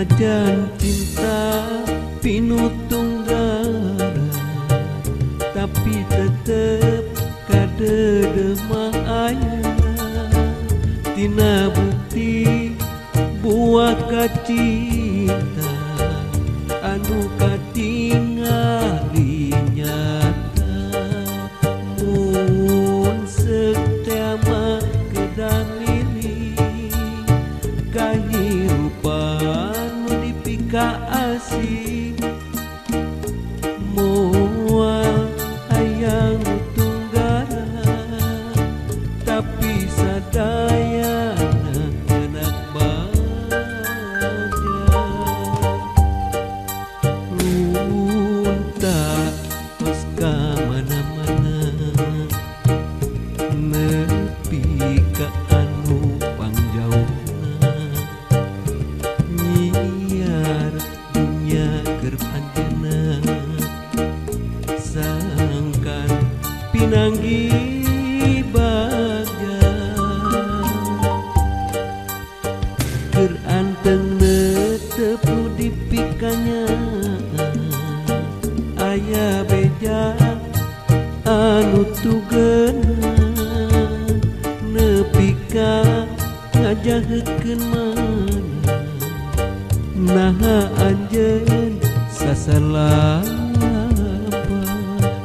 Najan cinta pinutung gara, tapi tetep kadedemah aya. Tina bukti buah kacinta anu katingali nyata. Mun setia mah kedah milih kahirupan nu dipikaasih. Moal hayang tunggara tapi sadaya anak baja. Lunta tos ka mana-mana nepi ka anu pangjauna. Nyiar dunya keur anjeunna sangkan pinanggi bagja. Keur anteng netep nu dipikanya aya beja anu tugena nepi ka ngajahekeun mana. Naha anjeun sasalapa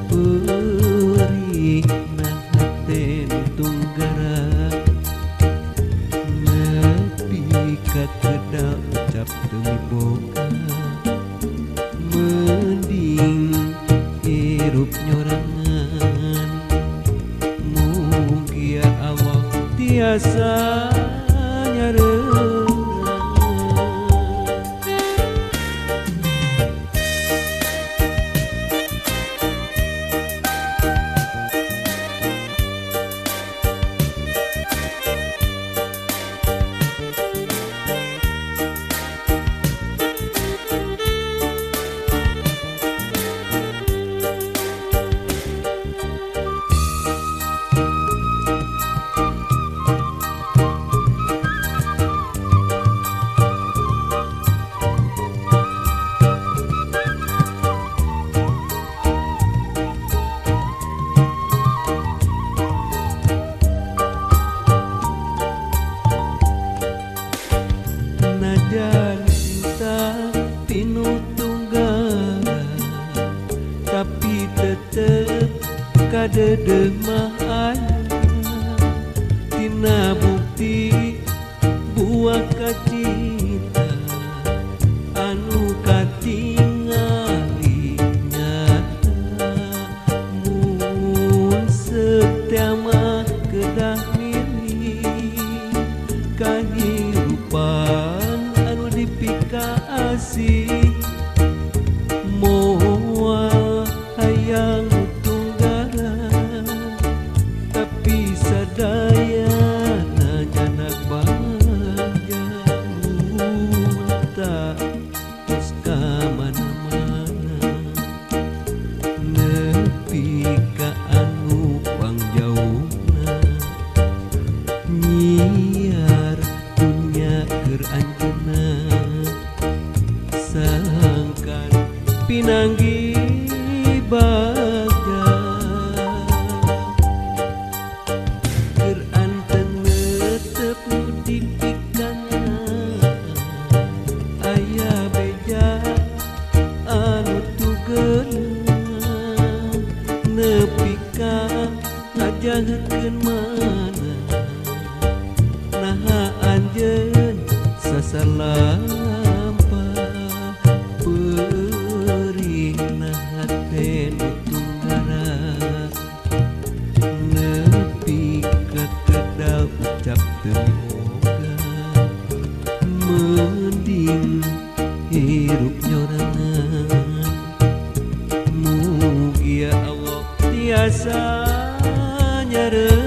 peurihna hate nu tunggara nepi ka kedal ucap teu miboga. Mending hirup nyorangan mugia Allah tiasa nyareungan. Najan cinta pinutung gara tapi tetep kadedemah aya. Tina bukti buah kacinta anu katingali nyata. Mun setia mah kedah milih kahirupan anu dipikaasih. Moal hayang tunggara tapi sadaya nyanak bagja. Lunta tos ka mana-mana nepi ka anu pangjauna. Nyiar dunya keur anjeunna sangkan pinanggi bagja. Keur anteng netep nu dipikana aya beja anu tugena nepi ka ngajahekeun mana. Naha anjeun sasalampa peurihna hate nu tunggara nepi ka kedal ucap teu miboga. Mending hirup nyorangan mugia Allah tiasa nyareungan.